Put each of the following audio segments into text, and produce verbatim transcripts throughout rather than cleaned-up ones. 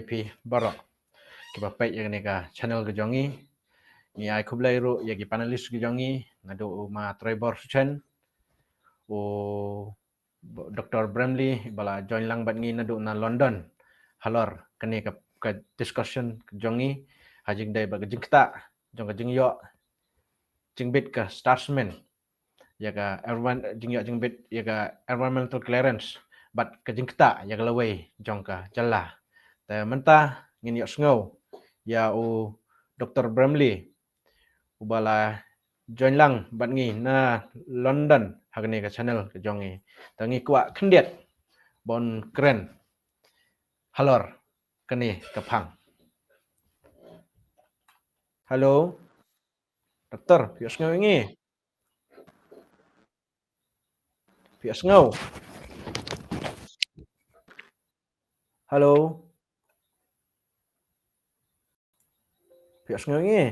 phi baroh kiba peit ïa kane ka channel ka jong ngi. Ngi ai khublei ruh ïa ki panelist ka jong ngi, naduh u Ma Trevor Suchen, u Doctor Bramley ba la join lang bad ngi naduh na London. Halor kane ka, ka discussion ka jong ngi ha jingdei bad ka jingktah jong ka jingïoh jingbit ka star cement, ïa ka environ-, jingïoh jingbit ïa ka environmental clearance bad ka jingktah ïa ka lawei jong ka jylla. Te mynta ngin ïohsngew ïa u Doctor Bramley uba la join lang bad ngi na London ha kane ka channel ka jong ngi. Te ngi kwah khyndiat ban kren halor kane ka phang. Hello. Doktor, phi ïohsngew ïa ngi? Phi ïohsngew? Hello. Phi ïohsngew ïa ngi?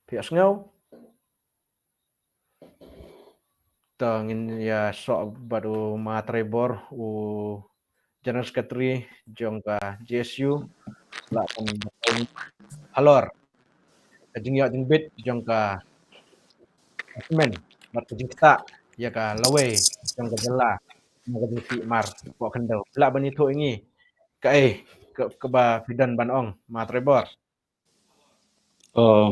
Phi ïohsngew? Te ngin ïa soh bad u Ma Trevor, u General Secretary jong ka G S U, la kan halor ka jingïoh jingbit jong ka cement bad ka jingktah ïa ka lawei jong ka jylla na ka jingpynmar poh khyndew. Lah ban ïathuh ïa ngi kaei ka, kaba phi don ban ong, Ma Trevor? Uh,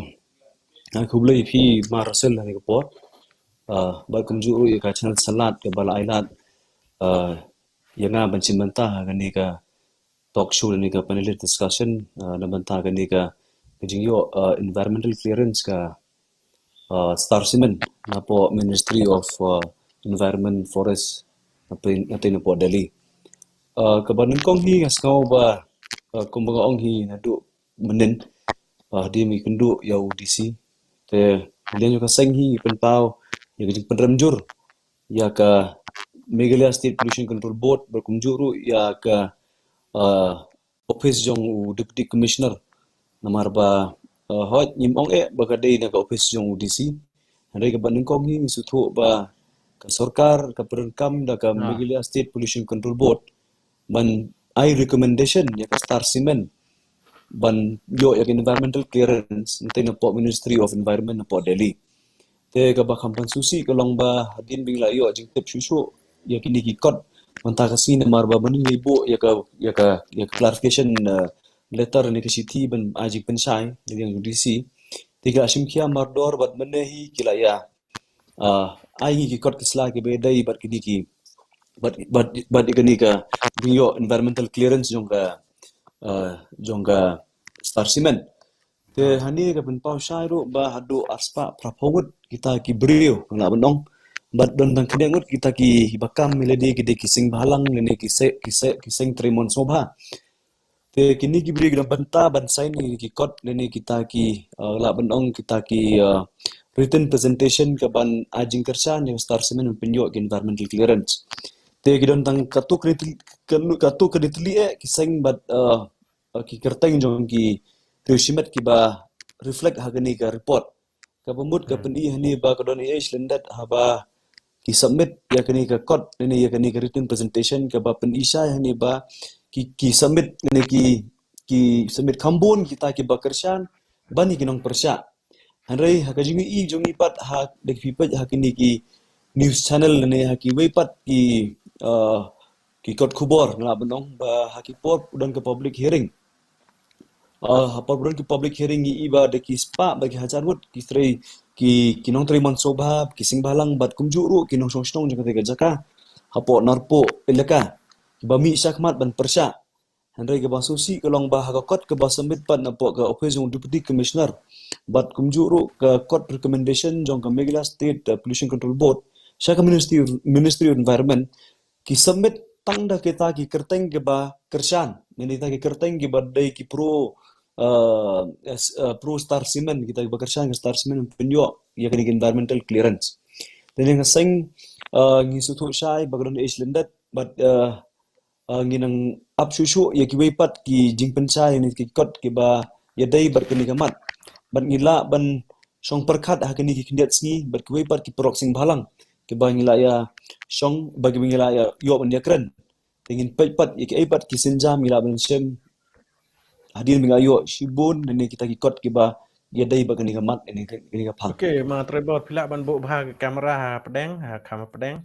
ai khublei phi Ma Russell ha kane ka por. Uh, bad kumjuh ruh ïa ka channel Sanlad kaba la ai lad, uh, ïa nga ban shim bynta ha kane ka talk show, kane ka panel discussion, uh, na bynta kane ka, ka jingïoh, uh, environmental clearance ka, uh, star cement napoh Ministry of, uh, Environment, Forest, napoh, napoh Delhi. Uh, kaba nyngkong hi nga sngew ba, uh, kumba nga ong hi naduh mynnin, uh, hadien ba ngi kynduh ïa u D C, te hadien jong ka seng hi ngi pynpaw ïa ka jingpynrem jur ïa ka Meghalaya State Pollution Control Board bad kumjuh ruh ïa ka, uh, office jong u Deputy Commissioner. Namar ba, uh, hooid ngim ong eh ba ka dei na ka office jong u D C. Hynrei kaba nyngkong hi ngi sngewthuh ba ka sorkar ka pyndonkam da ka Meghalaya State Pollution Control Board ban ai recommendation ïa ka star cement ban ïoh ïa ka environmental clearance, napoh Ministry of Environment napoh Delhi. Te kaba kham pansngewsih ka long ba hadien ba ngi la ïoh jingtip shuh shuh ïa kine ki kot mynta ka sngi, namar ba mynnin ngi buh ïa ka, ïa ka, ïa ka clarification, uh, letter ne ka shithi ban ai jingpynshai na ka D C. Te ki la shim khia mardor bad mynne hi ki la ïa, uh, ai ngi ki kot ki sla kiba dei bad kine ki, bad, bad, bad kine ka jingïoh environmental clearance jong ka, uh, jong ka star cement. Te hangne ka pynpaw shai ruh ba haduh arspah phraphew ngut kita ki briew, nga lah ban ong. Bad don tang khyndai ngut kita kiba kam, ïa lade ki dei ki seng bhalang lane ki se-, ki se-, ki seng trei mon sngewbha. Te kine ki briew ki don bynta ban sign ïa kine ki kot lane kita ki, uh, lah ban ong kita ki, uh, written presentation kaban ai jingkyrshan ïa ka star cement ban pynïoh ki environmental clearance. Te ki don tang katto katne tylli, katto katne tylli eh ki seng bad, uh, uh, ki kyrteng jong ki riew shimet kiba reflect ha kane ka report. Kaba mut ka pyni hangne ba ka don ei ei shilyndet haba ki submit ïa kane ka kot, ïa kane ka written presentation kaba pyni shai hangne ba ki, ki submit, ïa ki, ki submit kham bun kita kiba kyrshan ban ïa ki nongpyrshah. Hynrei ha ka jingïohi jong ngi pat ha, da ki peit ha kine ki news channel ne ha kiwei pat ki, uh, ki kot khubor, nga lah ban ong ba ha ki por don ka public hearing. Uh, ha por don ki public hearing ngi i ba da ki spah bad ki hajar ngut ki trei, ki, ki nongtrei mon sngewbha, ki seng bhalang bad kumjuh ruh ki nongshong shnong jong kata ka jaka hapoh narpuh elaka kiba mih shakhmat ban pyrshah. Hynrei kaba sngewsih ka long ba ha ka kot kaba submit pat napoh ka office jong Deputy Commissioner bad kumjuh ruh ka kot recommendation jong ka Meghalaya State, uh, Pollution Control Board sha ka Ministry, Ministry of Environment, ki submit tang da kita ki kyrteng kiba kyrshan, ne kita ki kyrteng kiba dei ki pro, uh, as-, uh, pro star cement, kita kiba kyrshan ka star cement pynïoh ïa kane ka environmental clearance. Te ngi seng, uh, ngi sngewthuh shai ba ka don ei ei shilyndet bad, uh, uh, ngi nang ap shuh shuh ïa kiwei pat ki jingpynshai ne ki kot kiba ïadei bad kane ka mat. Bad ngi lah ban shong pyrkhat ha kine ki khyndiat sngi bad kiwei pat ki paralok seng bhalang kiba ngi lah ïa shong, ba kiba ngi lah ïa ïoh ban ïakren. Te ngin peit pat ïa kiei pat ki sienjam ngi lah ban shem hadien ba nga ïoh shibun na ne kita ki kot kiba ïadei bad kane ka mat, kane ka, kane ka phang. Okay, ma Trevor, phi lah ban buh bha ka kamera ha pdeng, ha kham pdeng.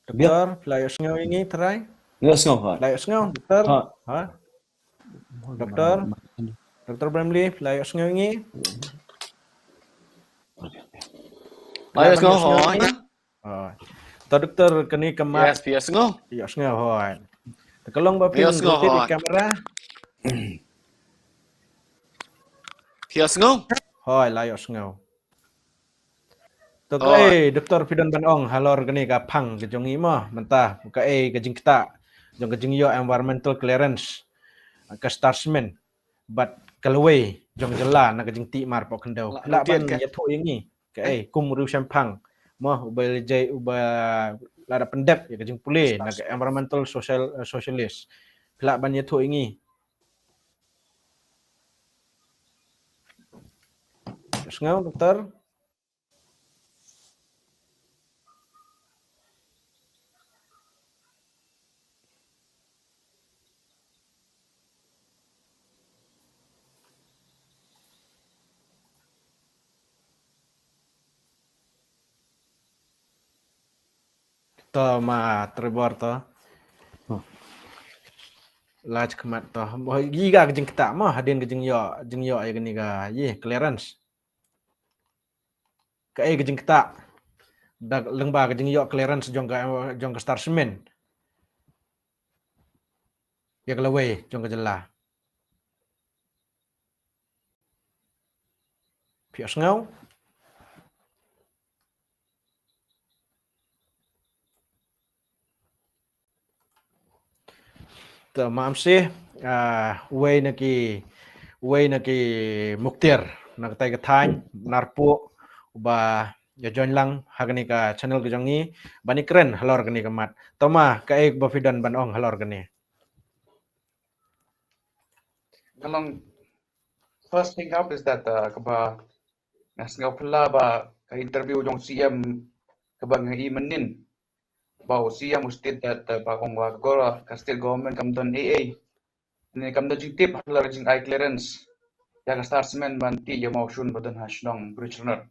Doktor, phi la ïohsngew ïa ngi trai? Ïohsngew, ha. Phi la ïohsngew, Doktor? Ha. Ha? Doktor? Doktor Bramley, phi la ïohsngew ïa ngi? La ïohsngew, hooid. To Doktor, kane ka mat. Yes, phi ïohsngew? Ïohsngew, hooid. Te ka long ba phi ïohsngew, hooid. Kamera. Phi ïohsngew? Hooid, la ïohsngew. To kaei, Doktor, phi don ban ong halor kane ka phang ka jong ngi mo, mynta kaei ka jingktah jong ka jingïoh environmental clearance ka star cement bad ka lawei jong jylla na ka jingtih mar poh khyndew. Phi lah ban ïathuh ïa ngi kaei kum u riewshemphang mo uba lehjai, uba la da pyndep ïa ka jingpule na ka environmental social, eh, socialist. Phi lah ban ïathuh ïa ngi. Sngew, Doktor? To ma Trevor to. Hmm. Lach khmat to. Mo, ïa ka jingktah mo, hadien ka jingïoh, jingïoh ïa kane ka, ïa, clearance. Kaei ka jingktah da lyngba ka jingïoh clearance jong ka, jong ka star cement ïa ka lawei jong ka jylla? Phi ïohsngew? To ma Amsi, ah, uwei na ki, uwei na ki muktir na katai ka thaiñ Narpuh uba ïa join lang ha kane ka channel ka jong ngi ban ïakren halor kane ka mat. To ma, kaei ba phi don ban ong halor kane? Ka long, first thing up is that, uh, kaba nga sngew phylla ba ka interview jong C M kaba nga i mynnin, ba u C M u state that, uh, ba ong ba ka gor-, ka state government kam don ei ei ne kam don jingtip halor jingïoh clearance ïa ka star cement ban tih ïa u mawshun ba don ha shnong Bridge Road.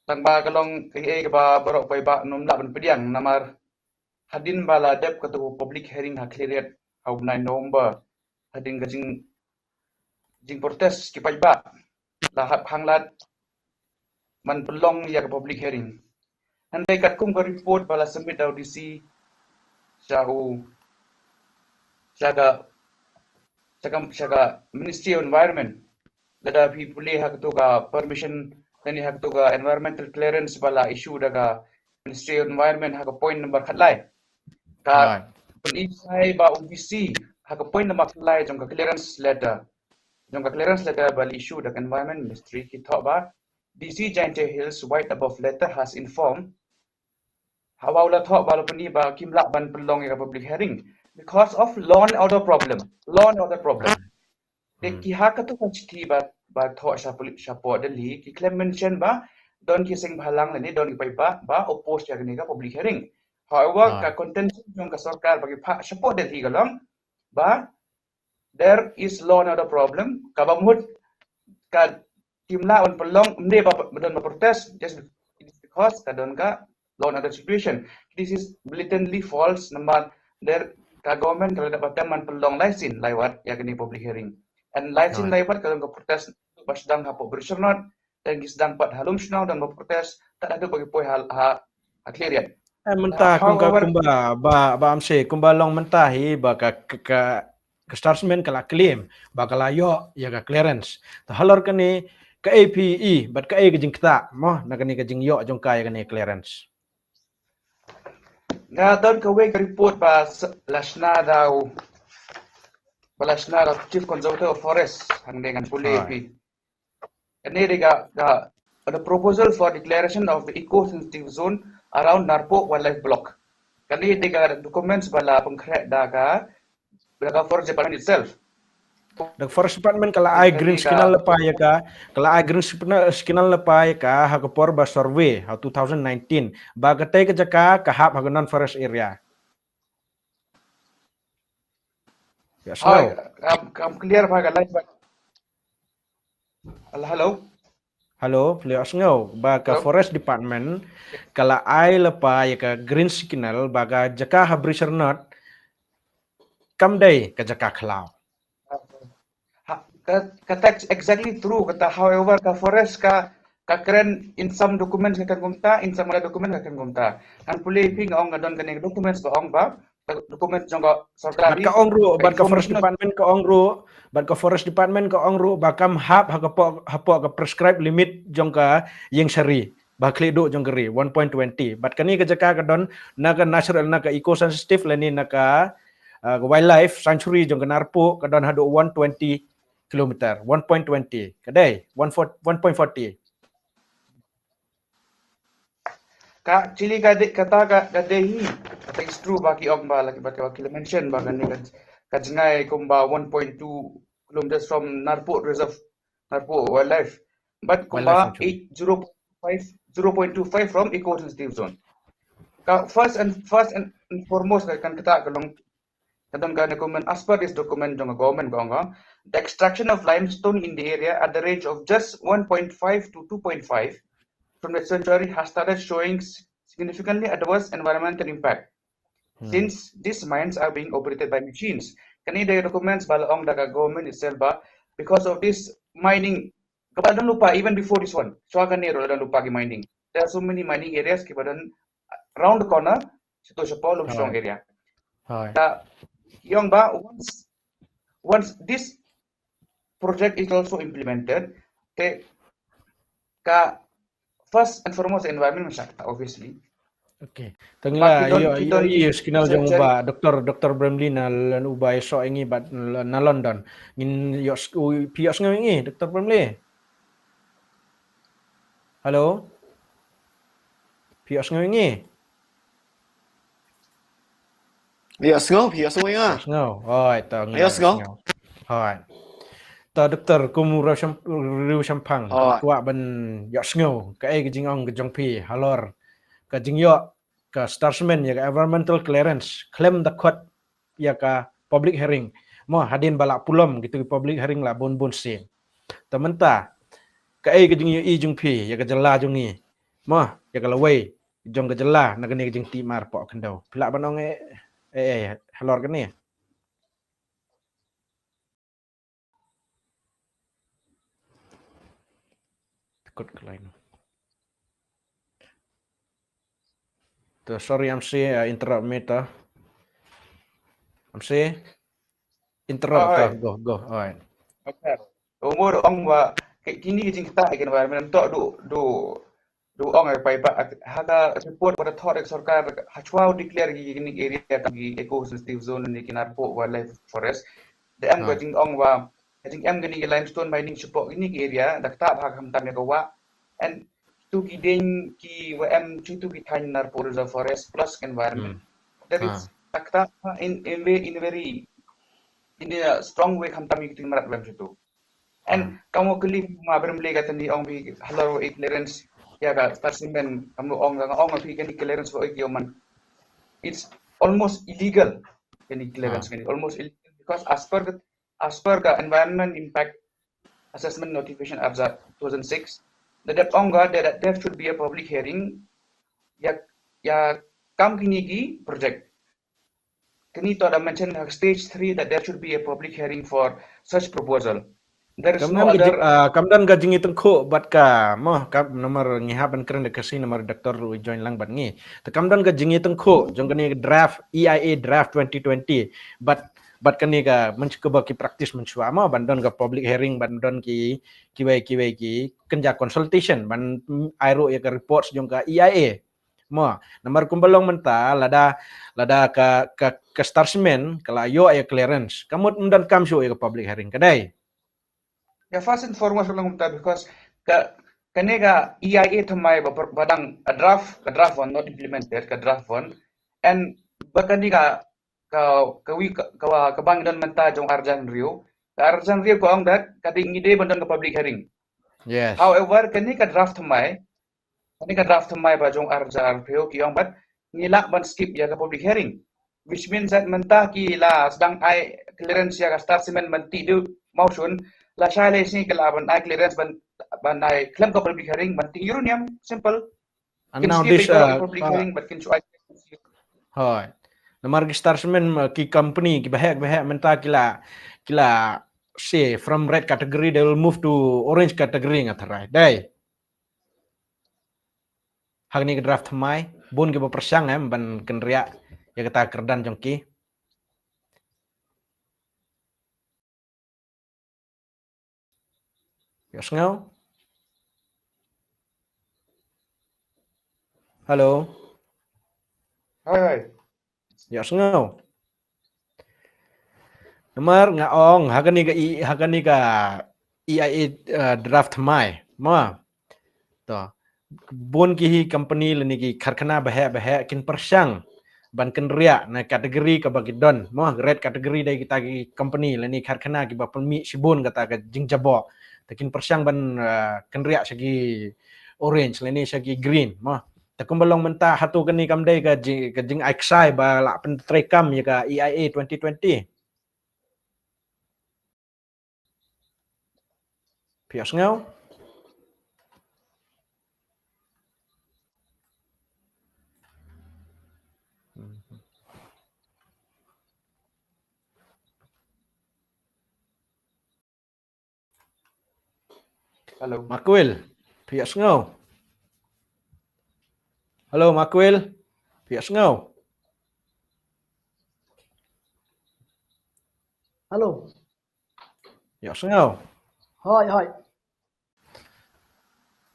Tang ba ka long kaei kaba baroh paidbah ym lah ban pdiang namar hadien ba la dep kato ka public hearing ha Khliehriat ha u bnai November, hadien ka jing, jingprotest ki paidbah, la hap hanglad ban pynlong ïa ka public hearing. Hynrei katkum ka report ba la submit da u D C sha u, sha ka, sha ka, sha ka Ministry of Environment, lada phi pule ha kato ka permission lane ha kato ka environmental clearance ba la issue da ka Ministry of Environment ha ka point number khatlai. Ka, right, pynshai ba u D C ha ka point number khatlai jong ka clearance letter, jong ka clearance letter ba la issue da ka Environment Ministry, ki thoh ba D C Jaintia Hills White Above letter has informed. Haba u la thoh ba la pyni ba kim lah ban pynlong ïa ka public hearing because of law and order problem. Law and order problem. Te, hmm, ki ha kato ka shithi ba, ba thoh sha poli-, shapoh Delhi, ki khlem mention ba don ki seng bhalang lane don ki paidbah ba oppose ïa kane ka public hearing. However, ah, ka contention jong ka sorkar ba ki phah shapoh Delhi ka long ba there is law and order problem, kaba mut ka kim lah ban pynlong, ym dei ba, ba don ba protest, just because ka don ka law and order situation. This is blatantly false, namar there ka government ka la dep ban pynlong lai sien lai wat ïa kane public hearing. And lai sien, right, lai wat ka don ka protest ba sdang hapoh Bridge Road, lane ki sdang pat ha lum shnong don ba protest, tad haduh ba ki poi ha, ha, ha Khliehriat. Eh, mynta, however, kumba, kumba, ba, ba Amsi, kumba long mynta hi ba ka, ka, ka, ka star cement ka la claim ba ka la ïoh ïa ka clearance. Te halor kane, kaei phi i bad kaei ka jingktah mo na kane ka jingïoh jong ka ïa kane clearance? Nga don kawei ka report ba s-, la shna da u, ba la shna da u Chief Conservator of Forest, hangne ngan pule, right, ïa phi. Kane dei ka, ka, the proposal for declaration of the eco-sensitive zone around Narpuh Wildlife Block. Kane dei ka documents ba la pynkhreh da ka, da ka Forest Department itself. The forest department ka la ai green signal lypa ïa ka, ka la ai green signal, signal lypa ïa ka ha ka por ba survey ha two thousand nineteen ba katei ka jaka ka hap ha ka non forest area. Ïa sngew. Kam, kam clear ba ka line ba. Hello, hello. Hello, phi ïohsngew ba ka forest department ka la ai lypa ïa ka green signal ba ka jaka ha Brisher North kam dei ka jaka khlaw. Ha, ka, ka text exactly true kata, however ka forest ka, ka kren in some documents ka kren kumta, in some other document ka kren kumta. Ngan pule phi nga ong nga don kane documents ba ong ba, documents jong ka sorkar. Bad ka ong ruh, bad ka forest department ka ong ruh, bad ka forest department ka ong ruh ba kam hap ha ka pok, ha pok ka prescribed limit jong ka ïing sha ri ba khlieh duh jong ka ri one point twenty. Bad kane ka jaka ka don na ka natural, na ka eco sensitive lane na ka, uh, wildlife sanctuary jong ka Narpuh ka don haduh one twenty kilometer, one point twenty. Ka dei one point forty. Ka chili ka dei, kata ka, ka dei hi. Kata is true ba ki ong ba la ki, ba ki, ba ki la mention ba kane ka, ka jngai kumba one point two kilometers from Narpuh Reserve, Narpuh Wildlife. But kumba eight, zero point five, zero point two five from eco sensitive zone. Ka first and, first and foremost ka, kan kata ka long, ka don ka document, as per this document jong ka government ka ong ka, the extraction of limestone in the area at the range of just one point five to two point five from the sanctuary has started showing s-, significantly adverse environmental impact since these mines are being operated by machines. Kane dei documents ba la ong da ka government itself ba because of this mining, kaba don lypa even before this one. Shuwa kane ruh la don lypa ki mining. There are so many mining areas kiba don round the corner, sito shapoh Lumshong area. Hooid. Ta ki ong ba once, once this project is also implemented, te ka first and foremost environment mynshwa kata, obviously. Okay. Tang la ïoh, ïoh, ïoh signal jong u bah Doctor, Doctor Bramley na, na u bah ïoh sngewbha ïa ngi bad na, na London. Ngin ïoh, phi ïoh sngew ïa ngi Doctor Bramley? Hello? Phi ïoh sngew ïa ngi? Ïoh sngew, ïoh sngew ïa nga. Sngew. Hooid, to ngi ïoh sngew. Hooid. To Doctor, kum u riewshemphang, kwah ban ïoh sngew kaei ka jingong ka jong phi halor ka jingïoh ka Star Cement ïa ka environmental clearance khlem da khot ïa ka public hearing. Mo, hadien ba la pulom kito ki public hearing la bun bun sien. Te mynta kaei ka jingïohi jong phi ïa ka jylla jong ngi? Mo, ïa ka lawei jong ka jylla na kane ka jingtih mar poh khyndew. Phi lah ban ong eh, eh, eh, halor kane? Kut ka line. To, sorry, M C, uh, interrupt me to. M C, interrupt to. Go, go. Alright. Okay. Umur ong ba kini ki jingktah ïa ka environment to du, du du ong ai pai ba ha ka report ba da thoh da ka sorkar ha chwa u declare ki kini area ka ki eco sensitive zone ne ki Narpuh wildlife forest. Da em ka jingong ba ka jingem kini ki limestone mining shapoh kini ki area da ktah ba ha ka khamtam ïa ka wah. And tu ki ding ki wa em tu ki thaiñ Narpuh Reserve Forest plus environment. That is da ktah in, in way, in very, in a strong way khamtam ïa ki tu mrad wa em tu. And kam wa kylli ma Bramley ka tani ong phi halor wa e clearance ïa ka Star Cement, kam wa ong, nga ong phi kani clearance wa e ki ong man. It's almost illegal. Kani clearance kani almost illegal because as per, as per ka Environment Impact Assessment Notification Arja two thousand six, da dep ong ka that there should be a public hearing ïa, ïa kam kini ki project. Kani to da mention ha stage three that there should be a public hearing for such proposal. There is no other, ah, kam don ka jingïatyngkhuh bad ka, mo, ka namar ngi hap ban kren da ka Khasi namar Doctor u join lang bad ngi. Te kam don ka jingïatyngkhuh jong kane ka draft, E I A draft twenty twenty bad, bad kane ka mynshwa ba ki practice mynshwa, mo, ban don ka public hearing, ban don ki, kiwei kiwei ki kynja consultation, ban, mm, ai ruh ïa ka reports jong ka E I A. Mo, namar kumba long mynta lada, lada ka, ka, ka Star Cement ka la ïoh ïa clearance, ka mut ym donkam shuh ïa ka public hearing, ka dei? Ïa, first and foremost long mynta because ka, kane ka E I A thymmai ba, ba dang a draft, ka draft one not implemented, ka draft one. And ba kane ka, ka, ka wi, ka, ka, ka bang don mynta jong arjan riew. Ka arjan riew ka ong ba ka dei ngi dei ban don ka public hearing. Yes. However, kane ka draft thymmai, kane ka draft thymmai ba jong arjan riew ki ong ba ngi lah ban skip ïa ka public hearing. Which means that mynta ki la sdang ai clearance ïa ka Star Cement ban tih da u mawshun, la shai lai sngi ki lah ban ai clearance ban, ban ai khlem ka public hearing ban tih uranium, simple. And kin now skip this, ïa ka uh, public uh, hearing, but kin shu ai. Hoi. Namar ki Star Cement, uh, ki company ki baheh baheh mynta ki la, ki la say from red category they will move to orange category nga tharai. Dei. Ha kane ka draft thymmai, bun kiba pyrshang em ban kynriah ïa kata ka kyrdan jong ki. Ïohsngew? Hello. Hoi, hoi. Ïohsngew? Namar nga ong ha kane ka i, ha kane ka E I A, uh, draft thymmai, mo. To. Bun ki hi company lane ki karkhana baheh baheh kin pyrshang ban kynriah na category kaba ki don, mo, red category dei kita ki company lane karkhana kiba pynmih shibun kata ka jingjabok. Te kin pyrshang ban, uh, kynriah sha ki orange lane sha ki green, mo. Te kumba long mynta, hato kane kam dei ka jing, ka jingai ksai ba la pyntreikam ïa ka E I A twenty twenty? Phi ïohsngew? Hello. Makwil, phi ïohsngew? Hello, Makwil, phi ïohsngew? Hello. Ïohsngew? Hoi, hoi.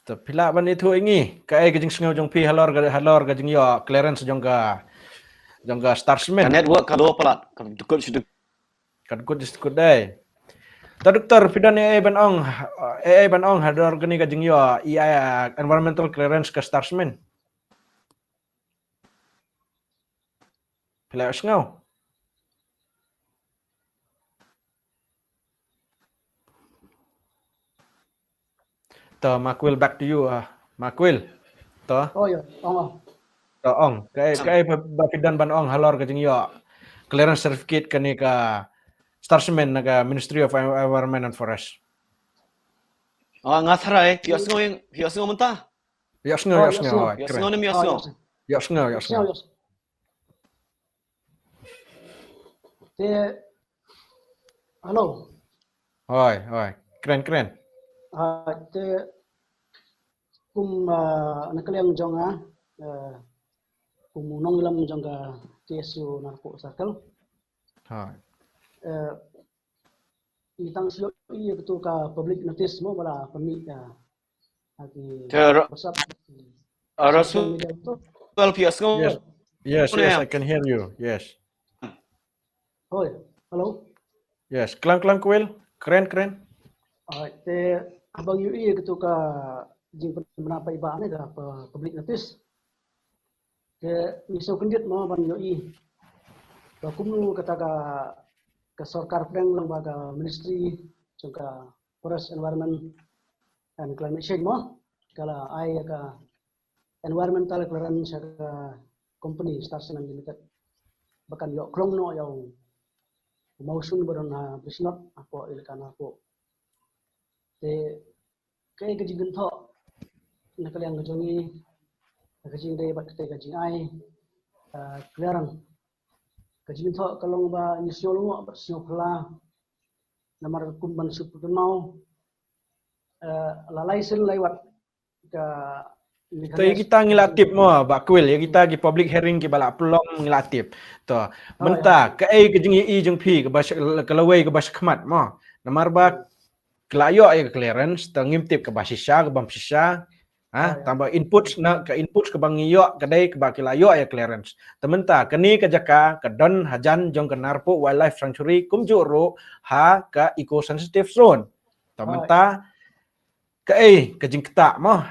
Te phi lah ban ïathuh ïa ngi kaei ka jingsngew jong phi halor ka, halor ka jingïoh clearance jong ka, jong ka Star Cement. Ka network ka dei palat, ka dei kut shi dei. Ka dei kut shi dei. Te Doktor, phi don ei ei ban ong, ei ei ban ong halor kane ka jingïoh E I A environmental clearance ka Star Cement? Phi la ïohsngew? To, Makwil, back to you, uh, Makwil. To. Oh, ïa, ong, ong. To, ong. Kaei, kaei ba, ba phi don ban ong halor ka jingïoh clearance certificate kane ka Star Cement na ka Ministry of Environment and Forest? Ah, nga tharai, phi ïohsngew, phi ïohsngew mynta? Ïohsngew, oh, ïohsngew, ïohsngew. Ïohsngew, ïohsngew. Ïohsngew, ïohsngew. Te, hello. Hoi, hoi. Kren, kren. Ah, te, kum, ah, na ka liang jong nga, ah, kum u nongïalam jong ka K S U Narpuh Circle. Hoi. Eh, ngi tang shu ïohi ïa katu ka public notice mo ba la pynmih ïa, ha ki WhatsApp, social media tu. Yes. Yes, yes, I can hear you. Yes. Hoi, hello. Yes, klang klang, Kwil, kren kren. Alright, te haba ngi ïohi ïa katu ka jingpynbna paidbah ne ka pu-, public notice. Te ngi sngewkhyndiat mo ban ïohi ba kumno kata ka, ka sorkar pdeng lyngba ka ministry jong ka Forest, Environment and Climate Change mo, ka la ai ïa ka environmental clearance sha ka company Star Cement Limited ba kan ïoh khlong noh ïa u mawshun ba don ha Brishnot hapoh Elaka Narpuh. Te kaei ka jingkynthoh na ka liang ka jong ngi, ka jingdei bad kata ka jingai, ah, clearance. Ka jingkynthoh ka long ba ngi sngew lyngngoh bad sngew phylla namar kum ban shu pynmaw, eh, la lai sien lai wat ka. To ïa kita ngi la tip mo, Bah Kwil, ïa kita ki public hearing kiba la pynlong ngi la tip. To, mynta kaei ka jingïohi jong phi kaba sha, ka lawei kaba shakhmat mo. Namar ba ki la ïoh ïa ka clearance, te ngim tip kaba shisha, kaba ym shisha. Ha, tang ba inputs na, ka inputs kaba ngi ïoh ka dei kaba ki la ïoh ïa clearance. Te mynta kane ka jaka ka don hajan jong ka Narpuh Wildlife Sanctuary kumjuh ruh ha ka eco sensitive zone. Te mynta kaei ka jingktah mo,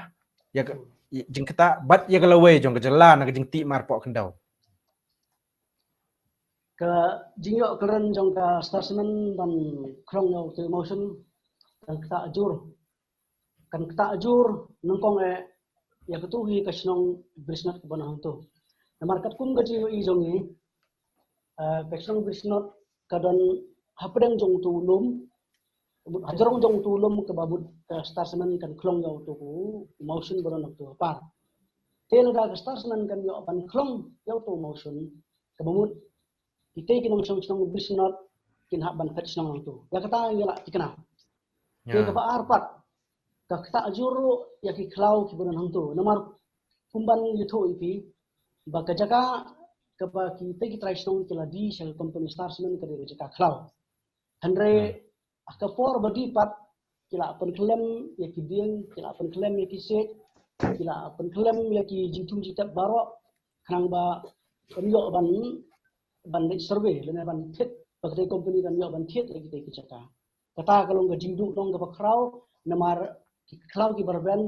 ïa ka jingktah bad ïa ka lawei jong ka jylla na ka jingtih marpoh khyndew? Ka jingïoh kren jong ka Star Cement ban khlong ïa uto u mawshun kan ktah jur. Kan ktah jur nyngkong eh ïa katu hi ka shnong Brisnot kaba na hangtu. Namar katkum ka jingïohi jong ngi, eh, ka shnong Brisnot ka don hapdeng jong uto u lum, hajrong jong uto u lum kaba mut ka Star Cement kan khlong ïa uto u mawshun ba don hangtu hapar. Te lada ka Star Cement kan ïoh ban khlong ïa uto u mawshun, kaba mut kita ki nongshong shnong Brisnot kin hap ban phet shnong hangtu. Ïa kata ngi la tikna. Te kaba ar pat, ka ktah jur ruh ïa ki khlaw kiba don hangtu. Namar kumban ïathuh ïa phi ba ka jaka kaba kita ki trai shnong ki la die sha ka company Star Cement ka dei ka jaka khlaw. Hynrei ha ka por ba die pat ki la pynkhlem ïa ki dieng, ki la pynkhlem ïa ki siej, ki la pynkhlem ïa ki jingthung jingtep baroh, khnang ba kan ïoh ban, ban leit survey lane ban thied, ba ka company kan ïoh ban thied ïa kita ki jaka. Kata ka long ka jingduh nong kaba khraw, namar ki khlaw kiba rben,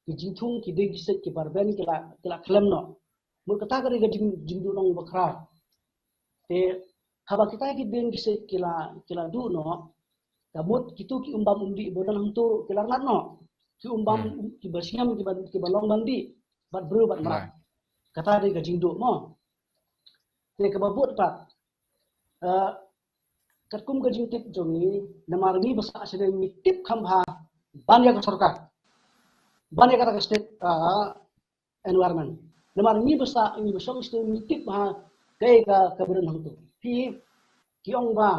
ki jingthung, ki dieng ki siej kiba rben ki la, ki la khlem noh. Mut kata ka dei ka jing, jingduh nong ba khraw. Te haba kita ki dieng ki siej ki la, ki la duh noh, ka mut kitu ki umbam umdih ba don hangtu ruh ki la rngat noh. Ki umbam, um, kiba sngem, kiba, kiba long ban dih bad briew bad mrad. Kata dei ka jingduh mo. Te kaba bud pat, eh, katkum ka jingtip jong ngi, namar ngi ba sah sha ngi tip kham bha ban ïa ka sorkar, ban ïa kata ka state, ah, environment. Namar ngi ba sah, ngi ba shong state ngi tip bha kaei ka, kaba don hangtu. Phi, ki ong ba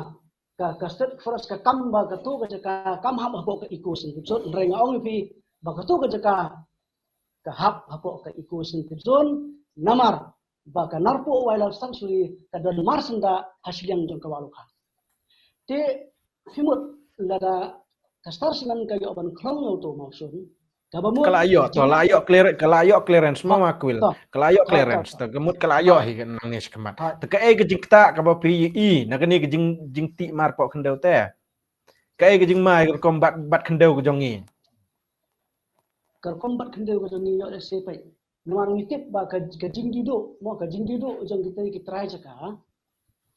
ka, ka state forest ka kam ba katu ka jaka kam hap hapoh ka eco sensitive zone. Hynrei nga ong ïa phi ba katu ka jaka ka hap hapoh ka eco sensitive zone, namar ba ka Narpuh Wildlife Sanctuary ka don marsyndah ha shiliang jong ka Wahlukha. Te phi mut lada ka Star Cement ka ïoh ban khlong ïa uto u mawshun, kaba mut ka la ïoh, to la ïoh clear, ka la ïoh clearance ma, ma kwil. Ka la ïoh clearance, to ka mut ka la ïoh hi nangne shakhmat. Te kaei ka jingktah kaba phi i na kane ka jing, jingtih mar poh khyndew te? Kaei ka jingma ka rukom bat, bat khyndew ka jong ngi? Ka rukom bat khyndew ka jong ngi ïoh lehse peit. Namar ngi tip ba ka, ka jingdih duh, mo, ka jingdih duh jong kita ki trai jaka,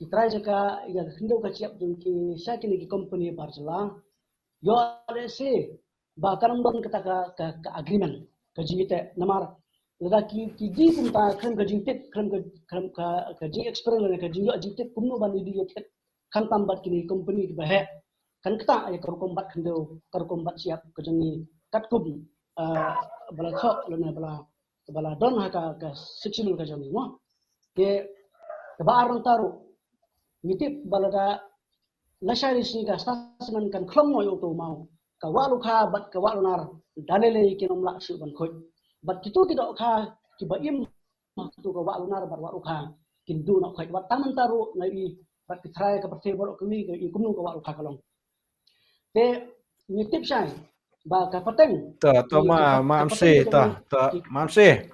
ki trai jaka ïa ka khyndew ka shyiap jong ki sha kine ki company bar jylla. Ïoh lehse ba kan ym don kata ka, ka, ka agreement, ka jingïateh. Namar lada ki, ki die kumta khlem ka jingtip, khlem ka, khlem ka, ka jing experience lane ka jingïoh jingtip kumno ban ïadie ïathied khamtam bad kine ki company kiba heh, kan ktah ïa ka rukom bat khyndew, ka rukom bat shyiap ka jong ngi katkum, ah, ba la thoh lane ba la, ba la don ha ka, ka sixth schedule ka jong ngi mo. Te kaba ar nangta ruh, ngi tip ba lada lashai lashisngi ka Star Cement kan khlong noh ïa uto u maw, ka Wahlukha bad ka Wahlungar da lei lei kin ym lah shuh ban khuid. Bad kitu ki dohkha kiba im ha katu ka Wahlungar bad Wahlukha kin duh noh khuid. Wat tang mynta ruh nga ïohi bad ki trai ka pyrthei baroh kawei ka ïohi kumno ka Wahlukha ka long. Te ngi tip shai ba ka pateng, to, to, ma, ma Amsi, to, to, ma Amsi.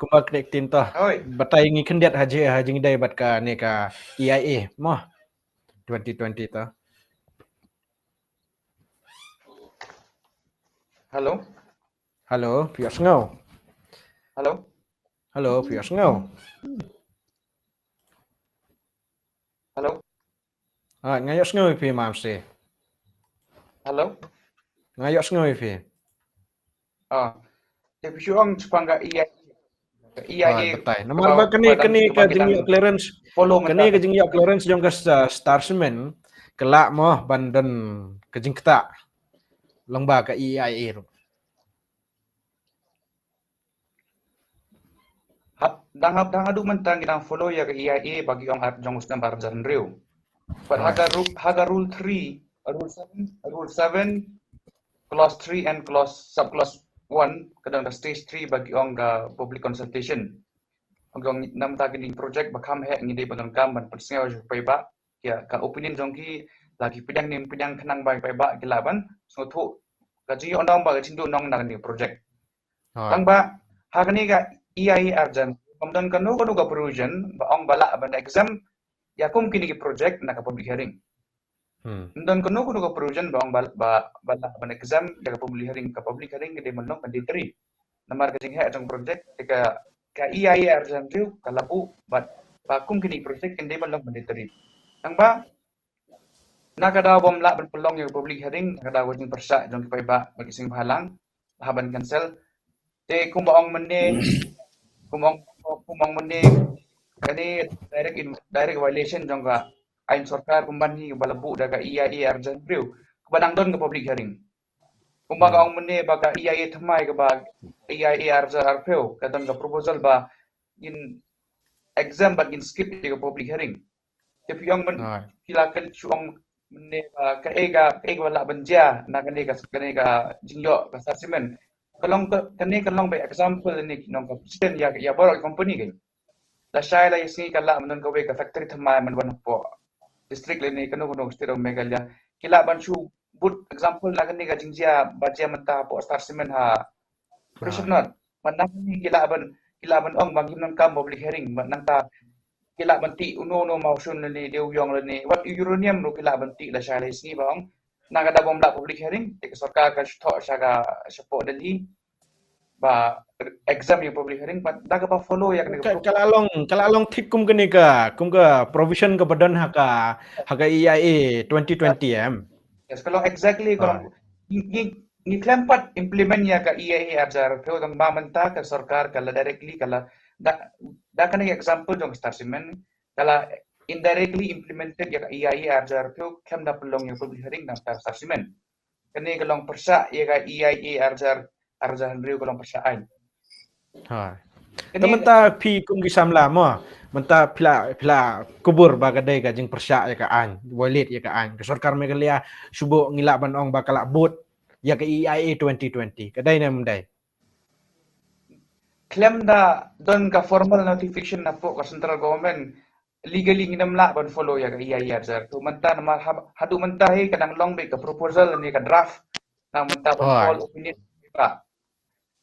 Kumba knek tin to. Batai ngi khyndiat ha ji, ha jingdei bad kane ka E I A mo. Twenty twenty to. Hello. Hello, phi ïohsngew? Hello. Hello, phi ïohsngew? Hello. Ah, nga ïohsngew ïa phi ma Amsi. Hello. Nga ïohsngew ïa phi. Ah. Te phi shu ong shaphang ka E I A. Ka E I A. Batai. Namar ba kane, kane ka jingïoh clearance. Kane ka jingïoh clearance jong ka Star Cement ka lah mo ban don ka jingktah lyngba ka E I A ruh. Dang haduh mynta ngi dang follow ïa ka E I A ba ki ong ar jong u snem ar hajar hynriew. But ha ka rule, ha ka rule three, rule seven, rule seven, clause three and clause, sub clause one, ka don ka stage three ba ki ong ka public consultation. Ong namar kine ki project ba kham heh ngi dei ban donkam ban pynsngew sha ki paidbah ïa ka opinion jong ki, la ki pdiang ne ym pdiang khnang ba ki paidbah ki lah ban sngewthuh ka jingïoh nong bad ka jingduh nong na kane ka project. Tang ba ha kane ka E I A urgent, ym don kano kano ka provision ba ong ba lah ban exempt ïa kum kine ki project na ka public hearing. Ym don kano kano ka provision ba ong ba, ba, ba lah ban exempt ïa ka public hearing, ka public hearing ka dei ban long mandatory. Namar ka jingheh jong project, ka, ka E I A urgent riew ka la buh bad Ba kum kine ki project kin dei ban long mandatory. Tang ba na ka daw bym lah ban pynlong ïa ka public hearing, na ka daw ka jingpyrshah jong ki paidbah bad ki seng bhalang, ha ban cancel. Te kumba ong mynne, kumba ong, kumba ong mynne, kane direct in, direct violation jong ka aiñ sorkar pynban hi ba la buh da ka E I A ar hajar hynriew, kaba dang don ka public hearing. Kumba ka ong mynne ba ka E I A thymmai kaba E I A ar hajar arphew, ka don ka proposal ba ngin exempt bad ngin skip ïa ka public hearing. Te phi ong mynne, phi la kren shu ong mynne ba kaei ka, kaei kaba lah ban jia na kane ka, kane ka jingïoh ka star cement. Ka long ka, kane ka long ba example ne ki nong ka precedent ïa, ïa baroh ki company kein. Lashai la ïa sngi ka lah ban don kawei ka factory thymmai man wan hapoh district lane kano kano state of Meghalaya. Ki lah ban shu put example na kane ka jingjia ba jia mynta hapoh star cement ha Pressure Knot. Mynta kine ki lah ban, ki lah ban ong ba ngim donkam public hearing, mynta ki lah ban tih uno uno mawshun lane dewïong lane wat uranium ruh ki lah ban tih lashai la ïa sngi ba ong. Na ka daw bym lah public hearing, te ka sorkar ka shu thoh sha ka, shapoh Delhi ba exempt ïa public hearing, ba da kaba follow ïa kane ka, ka la long, ka la long thik kum kane ka, kum ka provision kaba don ha ka, ha ka E I A twenty twenty em. Yes, ka long exactly, ka long ngi, ngi, ngi khlem pat implement ïa ka E I A ar hajar arphew, tang ba mynta ka sorkar ka la directly ka la da, da kane ka example jong ka star cement, ka la indirectly implemented ïa ka E I A ar hajar arphew, khlem da pynlong ïa ka public hearing na ka star cement. Kane ka long pyrshah ïa ka E I A ar hajar, ar hajar hynriew ka long pyrshah aiñ. Hai. Te mynta phi kum ki samla mo, mynta phi la, phi la kubur ba ka dei ka jingpyrshah ïa ka aiñ, violate ïa ka aiñ. Ka sorkar Meghalaya shu buh ngi lah ban ong ba ka la bud ïa ka E I A twenty twenty. Ka dei ne ym dei? Khlem da don ka formal notification napoh ka central government, legally ngim lah ban follow ïa ka E I A ar hajar. Te mynta namar ha, haduh mynta hi ka dang long beit ka proposal ne ka draft. Na mynta ban call opinion ba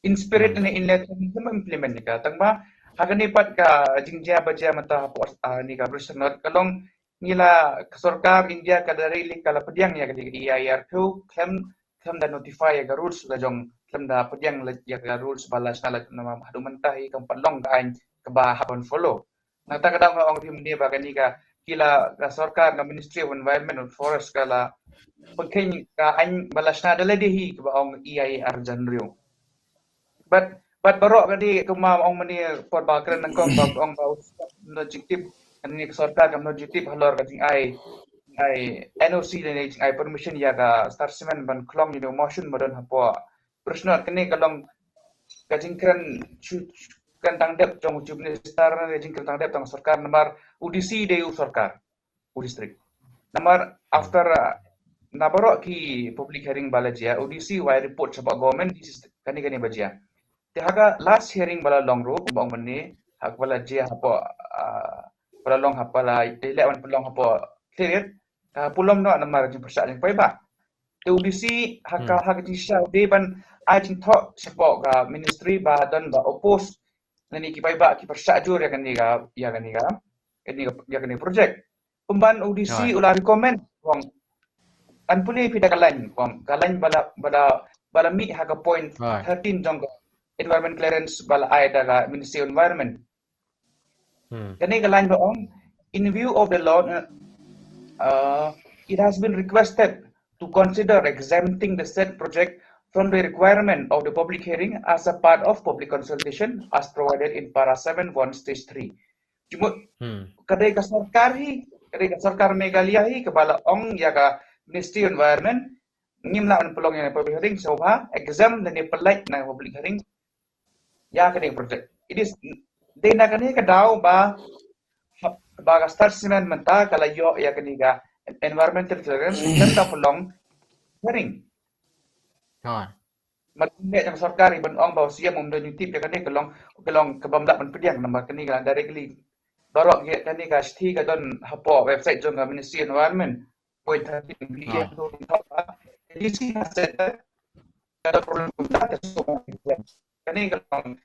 in spirit ne in letter ngim implement ïa ka. Tang ba ha kane pat ka jingjia ba jia mynta hapoh, ah, ne ka Pressure Knot ka long ngi la, ka sorkar India ka directly ka la pdiang ïa ka E I A arphew, khlem, khlem da notify ïa ka rules la jong, khlem da pdiang ïa ka rules ba la shna la namar haduh mynta hi kam pat long ka aiñ kaba hap ban follow. Nangta ka daw nga ong phi mynne ba kane ka, ki la, ka sorkar, ka Ministry of Environment and Forest ka la pynkheiñ ka aiñ ba la shna da lade hi kaba ong E I A ar hajar hynriew. Bad, bad baroh kane kumba ong mynne por ba kren nyngkong ba ong ba u state kam nujik tip, kane ka sorkar kam nujik tip halor ka jingai, jingai N O C lane jingai permission ïa ka star cement ban khlong ïa une u mawshun ba don hapoh Pressure Knot. Kane ka long ka jingkren shu, shu kren tang dep jong u Chief Minister, ka jingkren tang dep jong ka sorkar namar u D C dei u sorkar u district. Namar after, uh, na baroh ki public hearing ba la jia, u D C u ai report shapoh government, this is kane kane ba jia. Te ha ka last hearing ba la long ruh, kumba ong mynne, ha kaba la jia hapoh, uh, ba la long hapoh la, te leh wan pynlong hapoh Khliehriat, ka pulom noh namar jingpyrshah jong ki paidbah. Te u D C ha ka, ha ka jingshisha u dei ban ai jingthoh shapoh ka ministry ba don ba oppose lane ki paidbah ki pyrshah jur ïa kane ka, ïa kane ka, kane ka, ïa kane project. Pynban u D C u la recommend, ong, ngan pule phi da ka lain, ong, ka lain ba la, ba la, ba la mih ha ka point thirteen jong ka environment clearance ba la ai da ka Ministry of Environment. Kane ka lain ba ong, in view of the law, uh, uh, it has been requested to consider exempting the said project from the requirement of the public hearing as a part of public consultation as provided in para seven one stage three. Jumut, ka dei ka sorkar hi, ka dei ka sorkar Meghalaya hi kaba la ong ïa ka Ministry of Environment, ngim lah ban pynlong ïa public hearing, sngewbha exempt lane pynlait na public hearing ïa kane ka project. It is, dei na kane ka daw ba, ba ka Star Cement mynta ka la ïoh ïa kane ka environmental clearance, kan da pynlong hearing. Mat ne jong sorkar i ban ong ba u C M um don ïa tip ïa kane ka long, ka long ka bym lah ban pdiang namar kane ka directly. Baroh ïa kane ka shithi ka don hapoh website jong ka Ministry Environment. Point thirteen billion to top up. D C has said that the problem of that is so much. Kane ka long.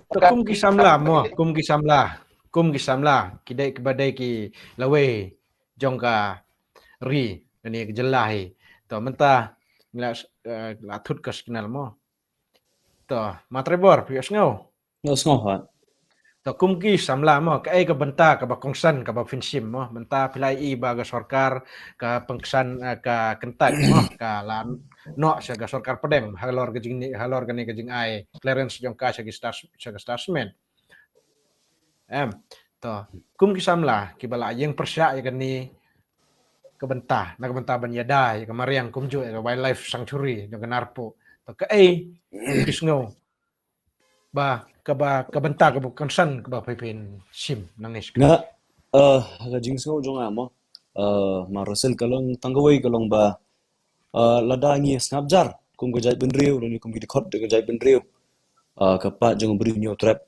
To kum ki samla mo, kum ki samla, kum ki samla, ki dei kiba dei ki lawei jong ka ri, kane ka jylla hi. To mynta ngi la, eh, la thut ka signal mo. To, ma Trevor, phi ïohsngew? Ïohsngew hot. To kum ki samla mo, kaei ka bynta kaba kongsan kaba phin shim mo, mynta phi la ïohi ba ka sorkar ka pynksan, eh, ka kyntait mo, ka la noh sha ka sorkar pdeng halor ka jing, halor kane ka jingai clearance jong ka sha ki Star, sha ka Star Cement. Em, to kum ki samla kiba la ïeng pyrshah ïa kane ka bynta, na ka bynta ban ïada ïa ka mariang kumjuh ïa ka wildlife sanctuary jong ka Narpuh. To kaei ki sngew ba kaba, ka bynta kaba kongsan kaba phi phin shim nangne? Nga, eh, ka jingsngew jong nga mo, eh, Mar Russell, ka long tang kawei, ka long ba, eh, lada ngi sngap jar kum ka jaitbynriew, lane kum ki dkhot ka jaitbynriew, eh, ka part jong u briew Hynñiewtrep,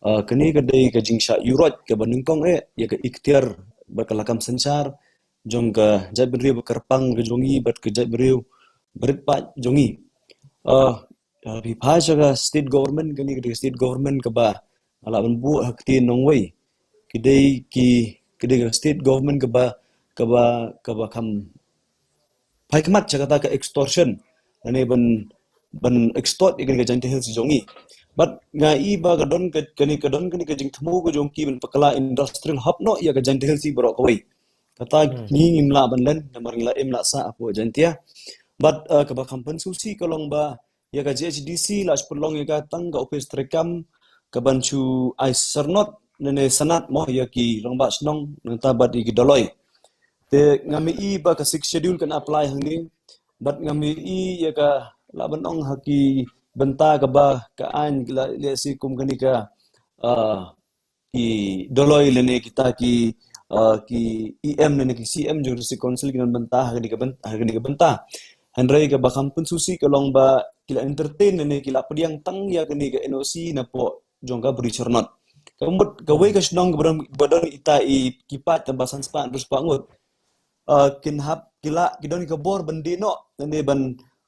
eh, kane ka dei ka jingshah ïuhroit kaba nyngkong eh ïa ka iktiar bad ka lakam synshar jong ka jaitbynriew ba kyrpang ka jong ngi bad ka jaitbynriew barit paid jong ngi. Eh, Lada phi phai sha ka state government, kane ka dei ka state government kaba nga lah ban buh ha ka ktien nongwei, ki dei ki, ki dei ka state government kaba, kaba, kaba kham phai khmat sha kata ka extortion, lane ban, ban extort ïa kane ka Jaintia Hills jong ngi. Bad nga i ba ka don ka, kane ka don kane ka jingthmu ka jong ki ban bakla industrial hub noh ïa ka Jaintia Hills baroh kawei. Kata ngi ngim lah ban len namar ngi la im la sah hapoh Jaintia. Bad, eh, kaba kham pynsngewsih ka long ba ïa ka J H D C la shu pynlong ïa ka tang ka ophis treikam kaban shu ai syrnod lane sanad mo ïa ki rangbah shnong nangta bad ïa ki dolloi. Te ngam i ba ka Sixth Schedule kan apply hangne, bad ngam i ïa ka, lah ban ong, ha ki bynta kaba ka aiñ, la, lehse kum kane ka, ah, ki dolloi lane kita ki, ah, ki E M lane ki C M jong ka District Council ki don bynta ha kane ka byn-, ha kane ka bynta. Hynrei kaba kham pynsngewsih ka long ba ki la entertain lane ki la pdiang tang ïa kane ka N O C napoh jong ka Bri Chyrnod. Ka mut kawei ka shnong kaba don, ba don ita i ki paid tang ba san spah hynriew spah ngut, ah, kin hap, ki la, ki don ka bor ban die noh lane ban,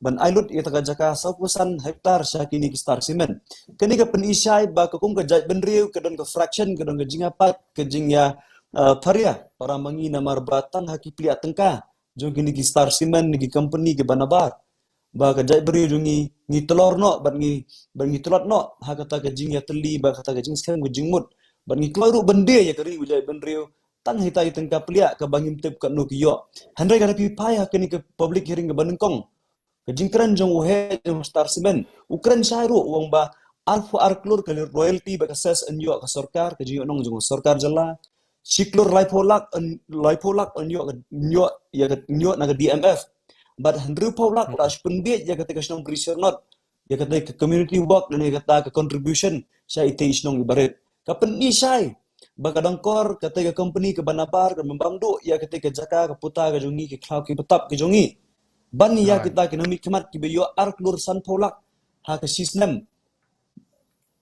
ban ai lut ïa kata ka jaka sawphew san hektar sha kine ki Star Cement. Kane ka pyni shai ba ka kum ka jaitbynriew ka don ka fraction, ka don ka jingïapaid, ka jingïa, ah, pharia para ma ngi namar ba tang ha ki plie tyngka jong kine ki Star Cement ne ki company kiba nabar, ba ka jaitbynriew jong ngi ngi tlor noh bad ngi, bad ngi tlot noh ha kata ka jingïatylli bad kata ka jingskhem ka jingmut, bad ngi kloi ruh ban die ïa ka ri u jaitbynriew tang ha ita i tyngka pliah kaba ngim tip katno ki ïoh. Hynrei lada phi phai ha kane ka public hearing kaba nyngkong, ka jingkren jong u head jong Star Cement, u kren shai ruh, u ong ba arphew ar klur ka royalty bad ka cess yn ïoh ka sorkar, ka jingïohnong jong ka sorkar jylla. Shi klur laiphew lak yn, laiphew lak yn ïoh ka, ïoh ïa ka, ïoh na ka D M F. Bad hynriewphew lak la shu pynbiej ïa kata ka shnong Bri Chyrnod, ïa kata ka community work lane kata ka contribution sha ita i shnong i barit. Ka pyni shai ba ka Dongkor, kata ka company kaba nabar, ka bym bam duh ïa kata ka jaka, ka puta ka jong ngi, ki khlaw ki btap ka jong ngi, ban ïa kita ki nongmihkhmat kiba ïoh ar klur sanphew lak ha ka shi snem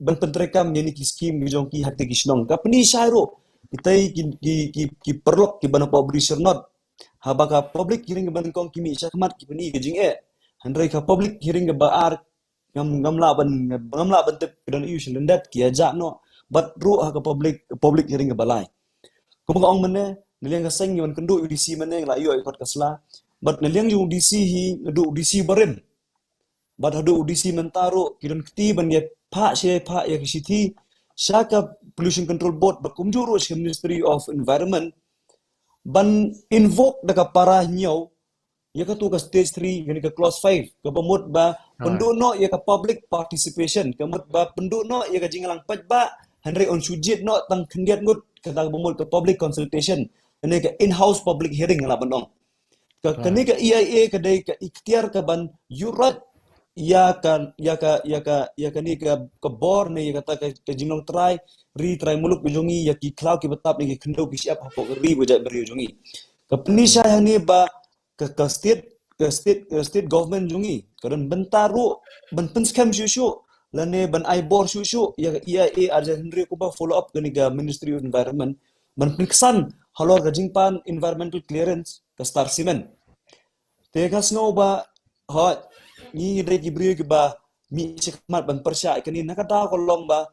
ban pyntreikam ïa kine ki skim ki jong ki ha kata ki shnong. Ka pyni shai ruh ita ki, ki, ki, ki paralok kiba napoh Bri Chyrnod. Haba ka public hearing kaba nyngkong ki mih shakhmat ki pyni ka jingeh, hynrei ka public hearing kaba ar ngam, ngam lah ban, ngam lah ban tip ki don aiu sha lyndet, ki ïa jah noh. Bad ruh ha ka public, public hearing kaba lai, kumba nga ong mynne, na liang ka seng ngi wan kynduh ïa u D C mynne, ngi la ïoh ïa kot ka sla. Bad na liang jong u D C hi, nga duh u D C barim. Bad haduh u D C mynta ruh ki don kti ban ïa phah shi phah ïa ki shithi sha ka Pollution Control Board bad kumjuh ruh sha ka Ministry of Environment ban invoke da ka para hynñiew ïa katu ka stage three, kane ka clause five, kaba mut ba pynduh noh ïa ka public participation, ka mut ba pynduh noh ïa ka jingïalang paidbah, hynrei yn shu jied noh tang khyndiat ngut, kata kaba mut ka public consultation, kane ka in-house public hearing la ban ong. Ka, kane ka E I A ka dei ka iktiar kaban ïuhroit ïa ka, ïa ka, ïa ka, ïa kane ka, ka bor ne ïa kata ka, ka jinglong trai ri trai muluk ka jong ngi, ïa ki khlaw ki btap ne ki khyndew ki shyiap hapoh ka ri bad jaitbynriew jong ngi. Ka pyni shai hangne ba ka, ka state, ka state, ka state government jong ngi ka don bynta ruh ban pynskhem shuh shuh lane ban ai bor shuh shuh ïa ka E I A ar hajar hynriew kumba follow up kane ka Ministry of Environment ban pynksan halor ka jingpan environmental clearance ka Star Cement. Te nga sngew ba, hooid, ngi ngi dei ki briew kiba mih shakhmat ban pyrshah ïa kane, na ka daw ka long ba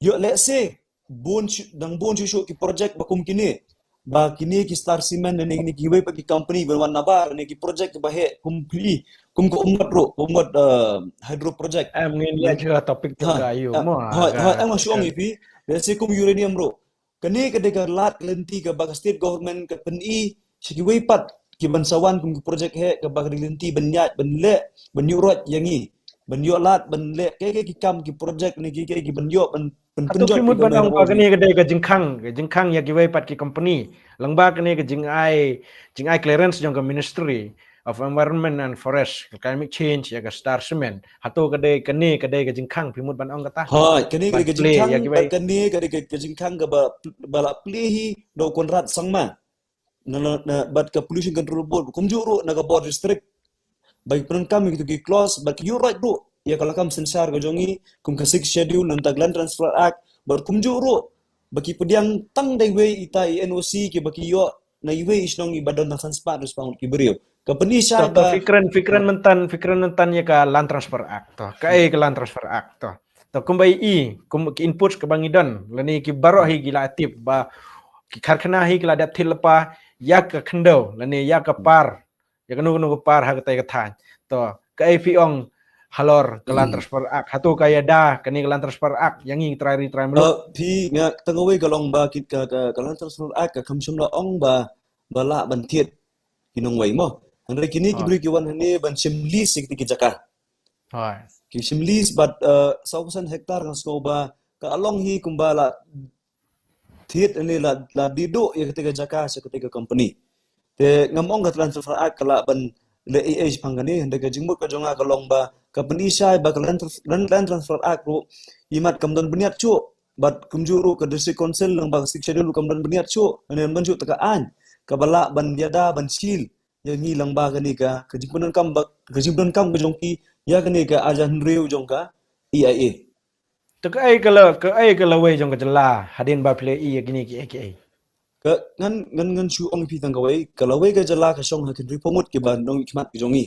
ïoh lehse bun shu, dang bun shuh shuh ki project ba kum kine, ba kine ki Star Cement ne kine kiwei pat ki company ban wan nabar ne ki project kiba heh kum phi, kum ka Umngot ruh, Umngot, eh, hydro project. Em, ngin leit sha topic jong ka ïa u mo, hooid, hooid, em, nga shu ong ïa phi, Lehse kum uranium ruh. Kane ka dei ka lad ka lynti kaba ka state government ka pyni sha kiwei pat ki ban sa wan kum ki project heh kaba ka dei lynti ban ïaid ban leh ban ïuh roit ïa ngi. Ban ïoh lad ban leh kiei kiei ki kam ki project ne kiei kiei ki ban ïoh ban ban Hato pynjot phi mut ki ban ban ong ba ïoh kane ka dei ka jingkhang, ka jingkhang ïa kiwei pat ki company. Lyngba kane ka jingai, jingai clearance jong ka Ministry of Environment and Forest, ka climate change ïa ka Star Cement. Hato ka dei kane ka dei ka jingkhang phi mut ban ong kata. Hooid, kane ka dei ka jingkhang, bad kane ka dei ka jingkhang kaba, ba la plie hi da u Conrad Sangma. Na, na, na, bad ka Pollution Control Board, kumjuh ruh na ka Bor District. Ba ki pyndonkam ïa kito ki clause, bad ki ïuh roit ruh ïa ka lakam synshar ka jong ngi, kum ka Sixth Schedule, nangta ka Land Transfer Act, bad kumjuh ruh ba ki pdiang tang da iwei ita i N O C kiba ki ïoh na iwei i shnong iba don tang san spah, dua spah ngut ki briew. Ka pyni shai ba. Phi kren, phi kren mynta, phi kren mynta ïa ka Land Transfer Act to. Kaei ka Land Transfer Act to. To kumba i, kum ki inputs kaba ngi don, lane ki baroh hi ki la tip ba ki karkhana hi ki la dep thied lypa ïa ka khyndew lane ïa ka par, ïa kano kano ka par ha katei ka thaiñ. To kaei phi ong halor ka Land Transfer Act, hato ka ïada kane ka Land Transfer Act ïa ngi trai ri trai muluk? Phi, nga tang kawei ka long ba kit ka, ka, ka Land Transfer Act ka kham shym la ong ba, ba lah ban thied ki nongwei mo. Hynrei kine ki briew ki wan hangne ban shim lease ïa kiti ki jaka. Ki shim lease bad, eh, saw percent hektar, nga sngew ba ka long hi kumba la thied ne la, la die duh ïa kata ka jaka sha kata ka company. Te ngam ong ka Land Transfer Act ka lah ban leh ei ei shaphang kane, hynrei ka jingmut ka jong nga ka long ba ka pyni shai ba ka Land Trans-, Land, Land Transfer Act ruh imat kam don bniat shuh, bad kumjuh ruh ka District Council lyngba ka Sixth Schedule ruh kam don bniat shuh, ne ban shuh ta ka aiñ kaba lah ban ïada ban shield ïa ngi lyngba kane ka, ka jingpyndonkam ba, ka jingpyndonkam ka jong ki ïa kane ka arja hynriew jong ka E I A. To kaei ka la, kaei ka lawei jong ka jylla hadien ba phi la ïohi ïa kine kiei kiei? Ka ngan, ngan, ngan shu ong ïa phi tang kawei, ka lawei ka jylla ka shong ha ki hynriewphew ngut kiba nongmihkhmat ki jong ngi.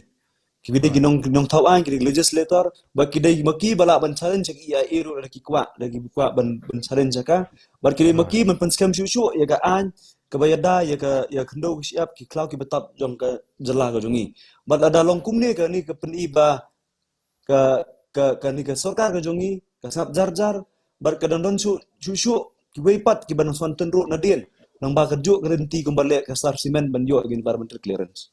Kiba dei ki nong, nongthaw aiñ, ki dei legislator, bad ki dei ma ki ba lah ban challenge ïa ka E I A ruh lada ki kwah, lada ki kwah ban, ban challenge ïa ka. Bad ki dei ma ki ban pynskhem shuh shuh ïa ka aiñ kaba ïada ïa ka, ïa ka khyndew ka shyiap, ki khlaw ki btap jong ka jylla ka jong ngi. Bad lada long kumne, kane ka pyni ba ka, ka, kane ka sorkar ka jong ngi ka sngap jar jar, bad ka dang don shuh shuh shuh kiwei pat kiba nang shu wan tynruh nadien, nangba ka juh ka rynti kumba leh ka Star Cement ban ïoh environmental clearance.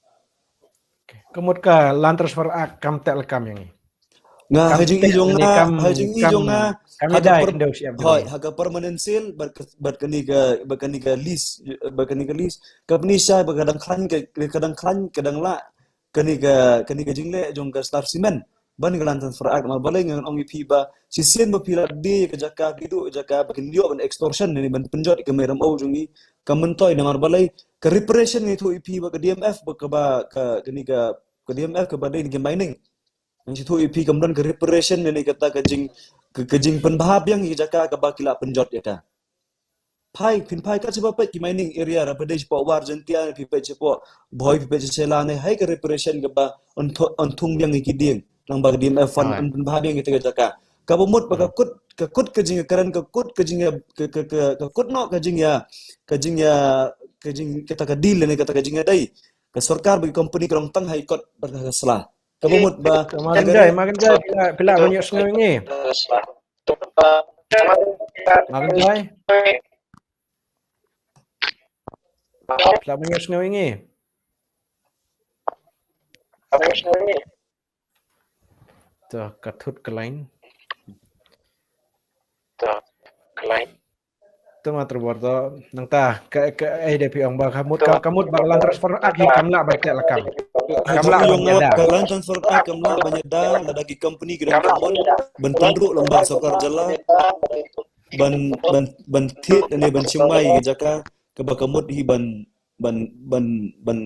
Ka mut ka Land Transfer Act kam teh lakam ïa ngi. Nga, ha jingïohi jong nga, ha jingïohi jong nga, ha ka permanent sale bad ka, bad kane ka, bad kane ka lease, bad kane ka lease ka pyni shai ba ka dang khlaiñ, ka dang khlaiñ, ka dang lah kane ka, kane ka jingleh jong ka Star Cement ban ka Land Transfer Act. Namar balei ngan ong ïa phi ba shisien ba phi la die ïa ka jaka, phi duh jaka, ba kin ïoh ban extortion ne ban pynjot ïa ka mei rymaw jong ngi, ka myntoi. Namar balei? Ka reparation, ngi ïathuh ïa phi ba ka D M F, ba ka, ba ka, kane ka, ka D M F kaba dei na ka mining, ngi ïathuh ïa phi kam don ka reparation ne kata ka jing, ka, ka jingpynbha biang ïa ka jaka kaba ki la pynjot ïa ka. Phai, phin phai kat shaba peit ki mining area, lada phi dei shapoh War Jaiñtia, phi peit shapoh Bhoi, phi peit sha Shella ne, hai ka reparation kaba yn thu-, yn thung biang ïa ki dieng, nangba ka D M F fund yn pynbha biang ïa kata ka jaka. Kaba mut ba ka kut, ka kut ka jingïakren, ka kut ka jingïa, ka, ka, ka, ka kut noh ka jingïa, ka jingïa, ka jing, kata ka deal ne kata ka jingïadei ka sorkar bad ki company ka long tang ha i kot bad ha ka sla. Kaba mut ba Magan Jai, Magan Jai, phi lah, phi lah ban ïohsngew ïa ngi? Magan Jai? Phi lah ban ïohsngew ïa ngi? To ka thut ka line. To ka line. To ma terbor to nangta ka, ka, eh, dei phi ong ba ka mut, ka, ka mut ba ka Land Transfer Act hi kam lah ban teh lakam. Kam lah ban ïada. Ka Land Transfer Act kam lah ban ïada lada ki company ki don ka mon ban pynruh lyngba sorkar jylla ban, ban, ban thied ne ban shim mai ïa ka jaka kaba ka mut hi ban, ban, ban, ban,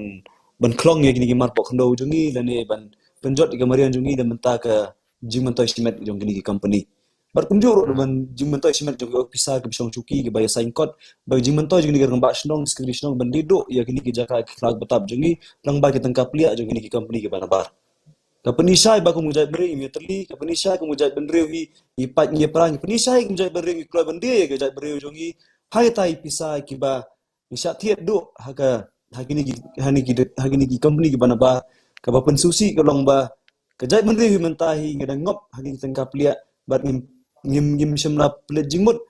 ban khlong ïa kine ki mar poh khyndew jong ngi lane ban pynjot ïa ka mariang jong ngi da mynta ka jingmyntoi shimet jong kine ki company. Bad kumjuh ruh da ban jingmyntoi shimet jong ki ophisar kiba shong shuki kiba ïa sign kot, bad jingmyntoi jong kine ki rangbah shnong, secretary shnong ban die duh ïa kine ki jaka ki khlaw ki btap jong ngi lyngba ki tyngka pliah jong kine ki company kiba nabar. Ka pyni shai ba kum ka jaitbynriew ngi ïatylli, ka pyni shai kum ka jaitbynriew ngi, ngi pait ngi ïapra, ka pyni shai kum ka jaitbynriew ngi kloi ban die ïa ka jaitbynriew jong ngi ha ita i pisa kiba ngi shah thied duh ha ka, ha kine ki, ha kine ki, ha kine ki company kiba nabar. Kaba pynsngewsih ka long ba ka jaitbynriew hi mynta hi ngi dang ngop ha kine ki tyngka pliah bad ngim, ngim, ngim shym la pynleit jingmut.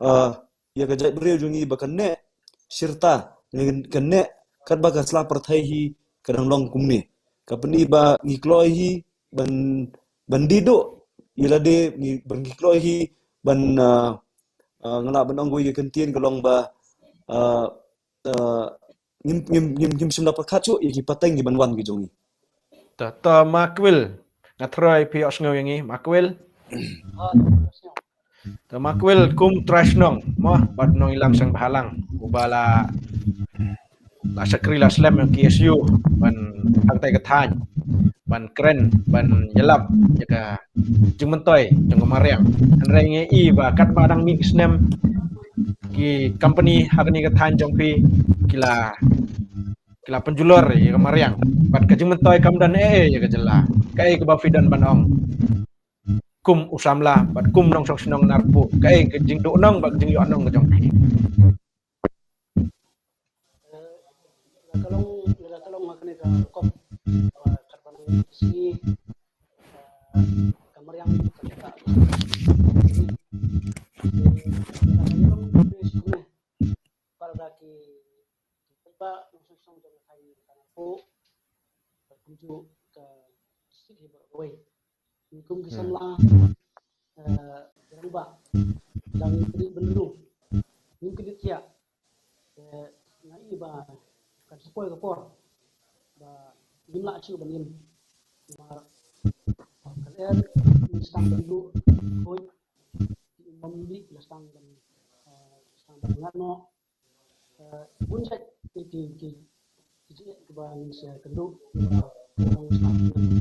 uh, ïa ka jaitbynriew jong ngi ba kan neh shirta, kan neh katba ka sla pyrthei hi ka dang long kumne. Ka pyni ba ngi kloi hi ban, ban die duh ïa lade, ngi, ban ngi kloi hi ban, uh, uh, nga lah ban ong kawei ka kyntien ka long ba, uh, uh, ngim, ngim, ngim, ngim shym la pyrkhat shuh ïa ki pateng ki ban wan ki jong ngi. To, to Ma Kwil, nga throi phi ïohsngew ïa ngi, Ma Kwil. To Ma Kwil, kum trai shnong mo, bad nongïalam seng bhalang uba la, la shakri la slem ïa ka K S U ban hangtai ka thaiñ, ban kren, ban ïalap ïa ka jingmyntoi jong ka mariang. Hynrei ngi i ba katba dang mih ki snem, ki company ha kane ka thaiñ jong phi ki la, ki la pynjulor ïa ka mariang bad ka jingmyntoi kam don ei ei ïa ka jylla. Kaei kaba phi don ban ong kum u samla bad kum nongshong shnong na Nongpoh? Kaei ka jingduhnong bad jingïohnong ka jong phi? Eh, la ka long, la ka long ha kane ka rukom, eh, katba nang sngi, eh, ka mariang ka jaka. Eh, la ka long, eh, shane, para da ki, ki paidbah nongshong shnong jong ka thaiñ ka Nongpoh, kumjuh ka district hi baroh kawei. Kum ki samla, eh, ki rangbah, dang kyndiat bynriew, ngim kyndiat thiah. Eh, nga i ba kan sa poi ka por ba ngim lah shuh ban im. Namar ka lyer ngi sdang ban duh khuid, ki um bym dih la sdang ban, eh, sdang ban ngat noh. Eh, bun jait ki, ki, ki, ki jingeh kiba ngin sa kynduh, kiba ngin sa kynduh.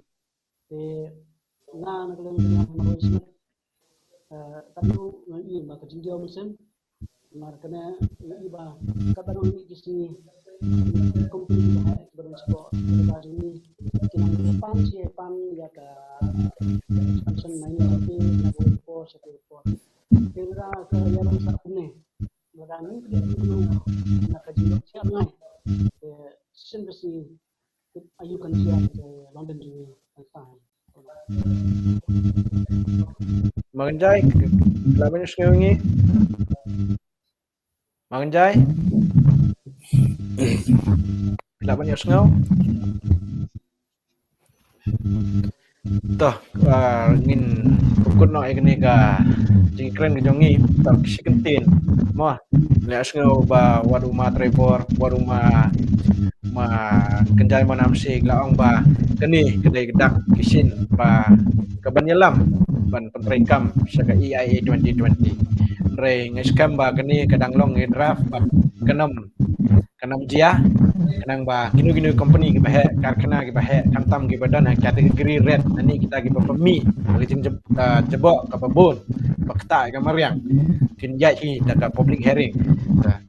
Te nga na ka liang jong nga, Hon Roy Smith, eh, katno nga i ba ka jingdiaw mynsiem. Namar kane nga i ba katba nang mih ki sngi, ki company kiba heh kiba don shapoh ka jylla jong ngi ki nang pan shi pan ïa ka expansion mining, ka na ka por sha ka por. Te lada ka ïa long sah kumne, lada ngim kyndiat na ka jingïoh thiah bnai, te shisien ba sngi aïu kan jia ka longdien jong ngi. Ma Kynjai, lah ban ïohsngew ïa ngi? Ma Kynjai, lah ban ïohsngew? To, ah, ngin pynkut noh ïa kane ka jingkren ka jong ngi, to, shi kyntien mo. Leh ïohsngew ba wat u Ma Trevor, wat u Ma, Ma Kynjai, Ma Namsi, la ong ba kane ka dei ka dak ka shin ba ka ban ïalam ban pyntreikam sha ka E I A twenty twenty. Hynrei nga skhem ba kane ka dang long ka draft bad kan ym, kan ym jia, khnang ba kino kino company kiba heh, karkhana kiba heh, khamtam kiba don ha category red, lane kita kiba pynmih ka jingjab-, ah, jaboh kaba bun ba ktah ïa ka mariang, kin ïaid hi da ka public hearing. Ta,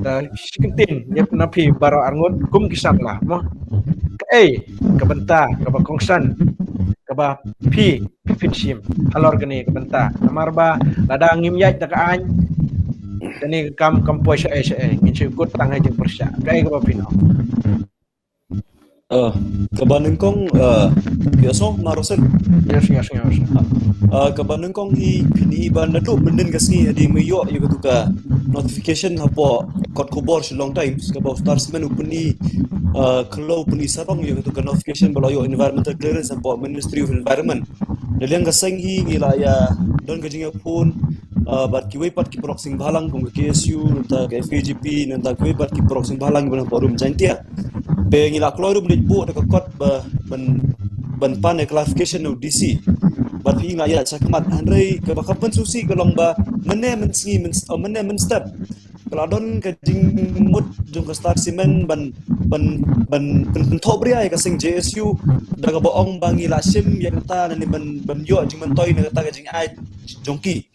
ta shi kyntien ïa na phi baroh arngut kum ki samla mo. Kaei ka bynta kaba kongsan kaba phi, phi pynshim halor kane ka bynta? Namar ba lada ngim ïaid da ka aiñ, kane ka kam kam poi shaei shaei, ngin shu kut tang ha jingpyrshah. Kaei kaba phi ong? Eh, kaba nyngkong, eh, ïa song, Ma Rosen. Yes, yes, yes. Eh, kaba nyngkong hi, phin i ba naduh mynnin ka sngi hadien ba ïoh ïa katu ka notification hapoh kot khubor Shillong Times, kaba u Star Cement u pyni, eh, khlem u pyni sarong ïa katu ka notification ba la ïoh environmental clearance hapoh Ministry of Environment. Na liang ka seng hi ngi la ïa don ka jingïaphone, ah, bad kiwei pat ki paralok seng bhalang kum ka K S U, nangta ka F K J P, nangta kiwei pat ki paralok seng bhalang kiba na Forum Jaintia. Te ngi la kloi ruh ban leit buh da ka kot ba ban, ban pan ïa clarification na u D C. Bad phi, ngi la ïa shakmat, hynrei kaba kham pynsngewsih ka long ba mynne mynsngi myn, oh, mynne mynstep ka la don ka jingmut jong ka Star Cement ban, ban, ban, ban, ban thohbria ïa ka seng J S U da kaba ong ba ngi la shim ïa kata, lane ban, ban ïoh jingmyntoi na kata ka jingai jong ki.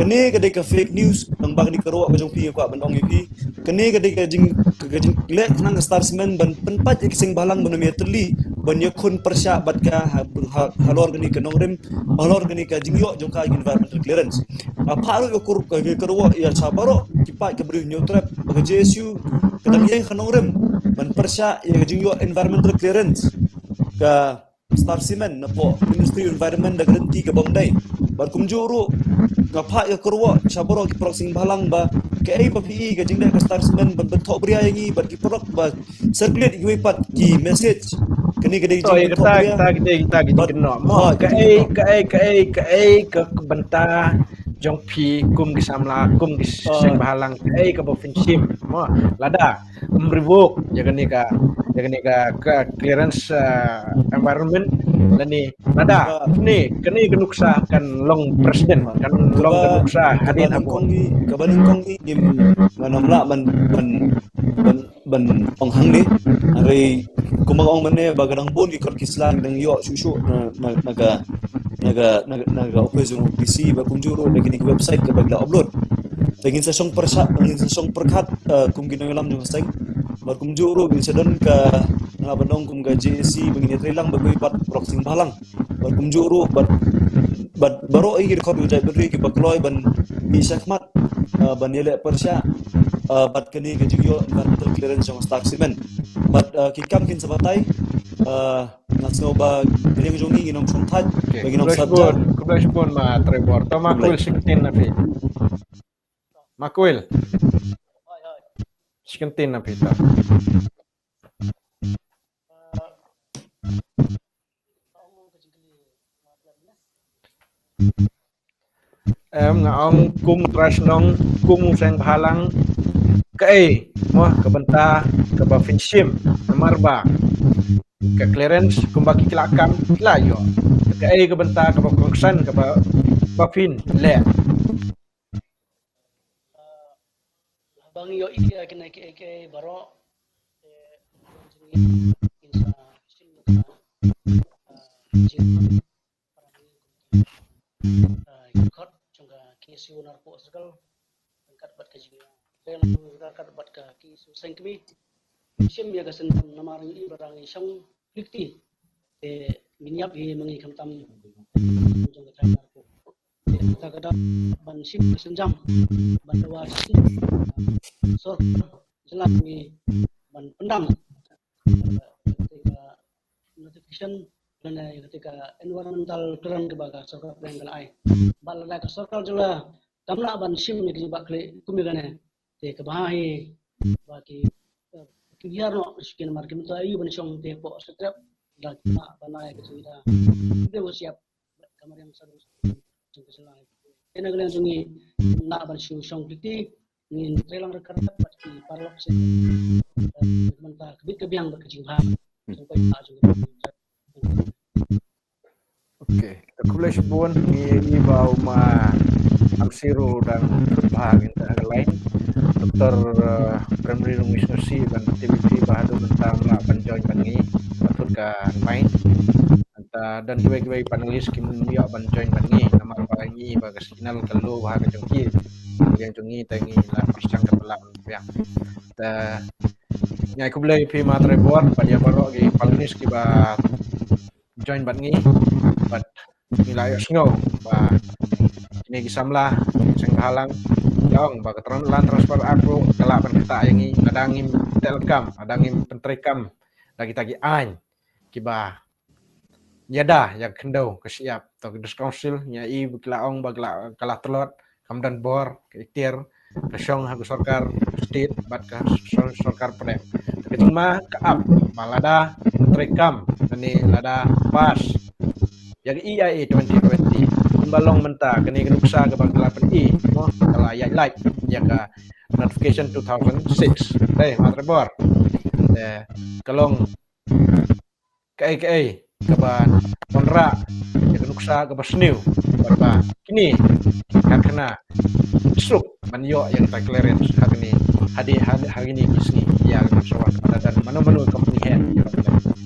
Kane ka dei ka fake news, tang ba kane ka ruh ka jong phi, nga kwah ban ong ïa phi. Kane ka dei ka jing, ka, ka jingleh khnang ka Star Cement ban pynpait ïa ki seng bhalang ban ym ïatylli, ban ïakhun pyrshah bad ka ha, ha, halor kane ka nongrim, halor kane ka jingïoh jong ka environmental clearance. Nga phah ruh ïa ka ruh, ka, ka ruh ïa sha baroh ki paid ka Bri u Hynñiewtrep ba ka J S U ka dang ïeng ha nongrim ban pyrshah ïa ka jingïoh environmental clearance ka Star Cement napoh Ministry of Environment da ka lynti ka bym dei. Bad kumjuh ruh nga phah ïa ka kyrwoh sha baroh ki paralok seng bhalang ba kaei ba phi i ka jingleh ka Star Cement ban pynthoh briew ïa ngi bad ki paralok ba circulate ïa kiwei pat ki message. Kane ka dei ka jingpynthoh briew. Kita kita kita kita kita kynnoh mo. Kaei kaei kaei kaei ka bynta jong phi kum ki samla kum ki seng bhalang kaei kaba phin shim mo. Lada ym revoke ïa kane ka ïa kane ka clearance environment lane lada ne kane ka nuksa kan long precedent kan long ka nuksa hadien ha bun. Kaba nyngkong hi ngim ngan ym lah ban ban ban ban ong hangne. Hynrei kumba ong mynne ba ka dang bun ki kot ki sla dang ïoh shuh shuh na ka na ka na ka office jong D C ba kumjuh ruh da kine ki website kaba ki la upload. Te ngin sa shong pyrshah ngin sa shong pyrkhat kum ki nongïalam jong ka seng. Ba kumjuh ruh ngin sa don ka nga ba nong kum ka J A C ba ngin ïatreilang ba kiwei pat paralok seng bhalang. Bad kumjuh ruh bad bad baroh ki dkhot u jaitbynriew kiba kloi ban mih shakhmat ban ïaleh pyrshah bad kane ka jingïoh environmental clearance jong Star Cement. Bad ki kam kin sa batai nga sngew ba ka liang jong ngi ngin ym shongthait ba ngin ym sat jan. Khublei shibun ma Trevor. To ma Kul shi kyntien na phi. Ma Kul shi kyntien na phi to. Em nga ong kum u trai shnong kum u seng bhalang kaei mo ka bynta kaba phin shim namar ba ka clearance kumba ki la kam ki la ïoh kaei ka bynta kaba kongsan kaba ba phin leh. Haba ngi ïohi ïa kine kiei kiei baroh te jong ngi kin sa shim ïa ka jing para ngi kum ki kot jong ka K S U Narpuh Circle ryngkat bad ka jing ryngkat bad ka K S U Seng Kmie. Shim ïa ka sendam namar ngi i ba ngi shong plikti te ngin ïap hi ma ngi khamtam jong ka thaiñ Narpuh. Te kata ka dei ban shim ka sienjam ban dawa shim sorkar jylla ngi ban pyndam ka notification lane kata ka environmental clearance kaba ka sorkar pdeng ka la ai. Bad lada ka sorkar jylla kam lah ban shim ïa ka jingbakhlieh kum ïa kane te kaba hi ba ki ki hiar noh sha ki namar ki mynta ayu ban shong te poh Syiemlieh da ki lah ban ai ka jingda. Te wa siap ka mariang sa jong ka shalai. Te na ka liang jong ngi lah ban shu shong plikti ngin trei lang ryngkat bad ki paralok sha ka bynta ka bit ka biang bad ka jingbha jong ka jong ka. Okay, khublei shibun. Ngi i ba u ma Amsi ruh dang trud bha ngin ta ha ka line. Doktor Primary Rungwi Sngewsih ban activity ba haduh mynta ym lah ban join bad ngi. Ba trud ka line. Anta don kiwei kiwei panelist kim ïoh ban join bad ngi namar ba ngi ba ka signal ka low bha ka jong ki. Ka jong ngi te ngi lah pyrshang ka pynlah ban biang. Te ngi ai khublei phi ma Trevor bad ïa baroh ki panelist kiba join bad ngi bad ngi la ïohsngew ba kine ki samla seng bhalang ki ong ba ka tran-, Land Transfer Act ruh ka lah ban ktah ïa ngi lada ngim teh kam lada ngim pyntreikam da kita ki aiñ kiba ïada ïa ka khyndew ka shyiap. To ki District Council ngi ïa i ba ki la ong ba ki la ka la tlot kam don bor ka ikhtiar ka shong ha ka sorkar state bad ka shong sorkar pdeng. Ka jingma ka ap ba lada treikam lane lada pass ïa ka E I A twenty twenty kumba long mynta kane ka nuksa kaba ka la pyni mo ka la ïaid lait ïa ka notification two thousand six. Dei ma Trevor. Te ka long kaei kaei kaba wanrah ïa ka nuksa kaba sniew bad ba kine karkhana suk ban ïoh ïa ka clearance ha kine ha kine ki sngi ïa ka nuksa ba da don mano mano company head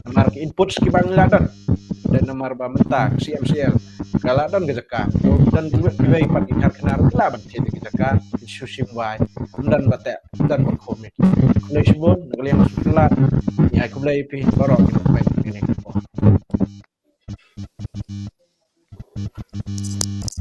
namar ki inputs kiba ngi la don da namar ba mynta ka C M C L ka la don ka jaka don kiwei pat ki karkhana ruh ki la ban thied ïa ka jaka ki shu shim wai ym don ba teh ym don ba khum ïa ki. Khublei shibun na ka liang ka sutlat ngi ai khublei ïa phi baroh ki nongpeit kine.